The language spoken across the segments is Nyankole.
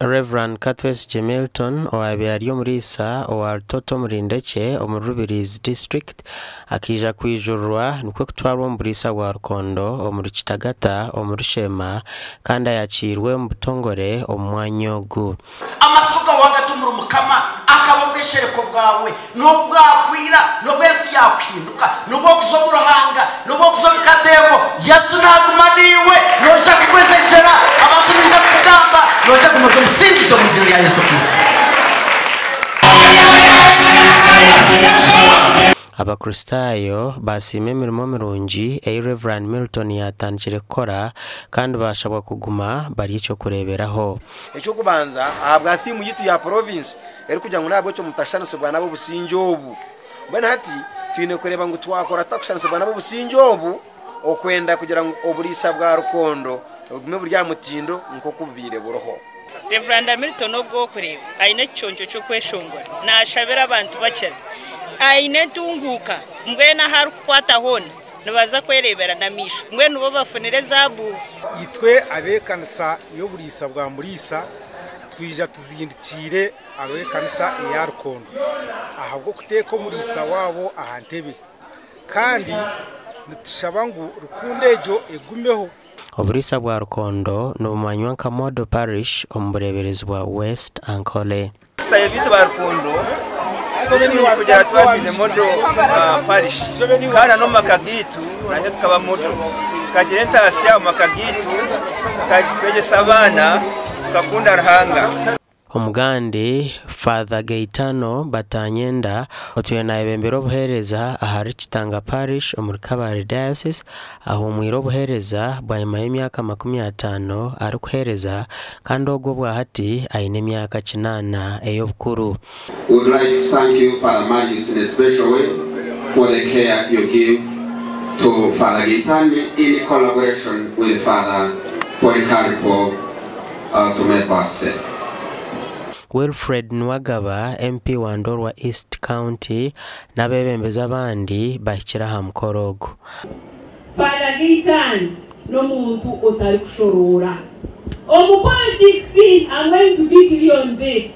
Rev. Katwesigye Milton owaabaire ari omuriisa owa Rutoto omuri Ndekye omuri Rubirizi District akaija kwijururwa nikwo kutwarwa omu buriisa bwa Rukondo omuri Kitagata omuri Sheema kandi ayakiirwe omu butongore omu mwanya ogu. Amatsiko gaawe waagata omuri Mukama, akaba obweshereko bwawe. N'obu bwakwira, n'obu ensi yaakuhinduka, n'obu orikuza omu ruhanga, n'obu orikuza omu katembo, Yesu naaguma naiwe. Noija kugwejegyera, abantu nibaija kukugamba, noija kuguma ori omusinguzi omu iziina rya Yesu Kristo. Abakristaayo baasiima emirimo mirungi ei Rev. Milton yaatandikire kukora kandi baashabwa kuguma bari eky'okureeberaho. Eky'okubanza, ahabwa tiimu yaitu ya porovinsi erikugira ngu n'ahabw'ekyo mutashushanisibwa n'ab'obusingye obu. Mbwenu hati twine kureeba ngu twakora tutakushushanisibwa n'ab'obusingye obu okwenda kugira ngu oburiisa bwa rukondo bugume buri aha mutindo nk'oku bubaire buriho. Rev. Milton ogw'okureeba aine ekiconco ky'okweshongora, naashabira abantu bakira, aine entunguuka, mbwenu ahu arikukwata hoona nibaza kwereebera n'amaisho, mbwenu bo bafunire ezaabu. Itwe ab'ekanisa y'oburiisa bwa Muriisa twija tuzindukiire ab'ekanisa eya Rukondo ahabw'okuteeka omuriisa waabo aha ntebe kandi nitushaba ngu rukundo egyo egumeho. Oburiisa bwa Rukondo nibumanywa nka Model Parish omu bureeberezi bwa West Ankole. Abakristaayo baitu ba Rukondo nikirungi kugira tuba twine Model Parish kandi na n'omu maka gaitu naitwe tukaba model tukagira entaasya omu maka gaitu tukegyesa abaana tukakunda Ruhanga. Omugandi, Father Gaetano Batanyenda, otwire nayebembera obuheereza ahari Kitanga Parish omuri Kabale Diocese, ahuumwire obuheereza bwanyima y'emyaka 50 arikuheereza kandi ogwo obwahati aine emyaka kinaana ey'obukuru. We would like to thank you Father Marius in a special way for the care you give to Father Gaetani in collaboration with Father Policarpo Tumebase. Wilfred Nuwagaba, MP wa Ndorwa East County n'abeebembezi abandi bahikire aha mukoro ogu. Father Gaetani n'omuntu otarikushoroora omu politics, I'm going to be clear on this,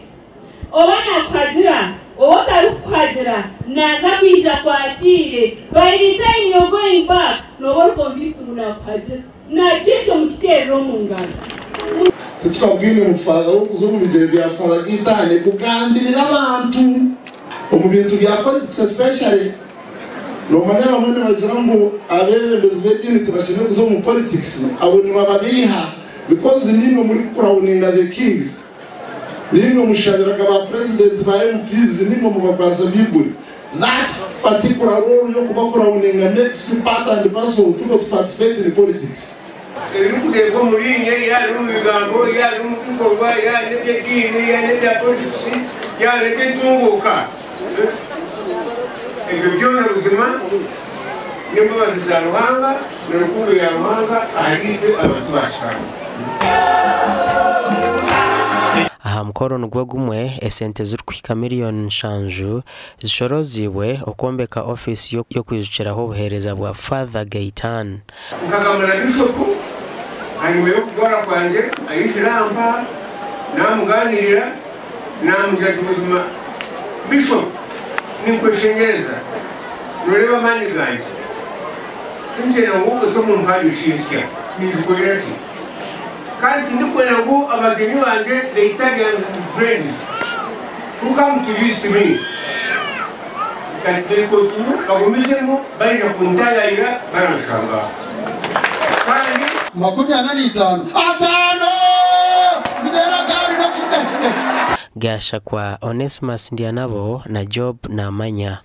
oba nakuhagira oba otarikukuhagira naaza kwija akwakiire, by the time you're going back nooba ori convinced ngu nakuhagira. Nakyo ekyo mukiteerere omu ngaro. Titukabwine omufaatha w'okuza omu bigyere bya Father Gaetani kugambirira abantu omu bintu bya politics especially. Nomanya abamwe nibagira ngu abebembezi b'ediini tibashemereire kuza omu politics, abo nibababeiha because niimwe muri kucrowninga the kings, niimwe mushabiraga ba president, ba MPs, niimwe mubakwasa Baiburi. That particular role y'okuba crowninga makes you part and parcel of people to participate in politics. Ebirikureebwa omuriinye, yaaba biri omu bigambo, yaaba biri omu bikorwa, yaaba n'eby'ediini, yaaba n'ebya politikisi, yaaba n'eby'entunguuka, ebyo byona buzima n'embabazi za Ruhanga na rukundo ya Ruhanga ahariitwe abantu ba Kihanga. Aha mukoro nigwo gumwe, esente zirikuhika miriyoni nshanju zishoroziibwe okwombeka ofiisi y'okwijukiraho obuheereza bwa Father Gaetan. Nkagamba na Bishopu ahanyima y'okurwara kwangye aija ampa namuganirira namugira ati buzima Bishop ninkweshengyereza noreeba amaani gangye tinkyenda ngu oze omu mparish ensya ningikorera ki kandi tindikwenda ngu abagyenyi bangye the Italian friends who come to visit me that they continue bagumizemu baija kuntayayira baranshanga aha kandi 45 ataano muteere akaari n'eki eh eh. Gashakwa Onesmus Ndyanabo na Job Namanya.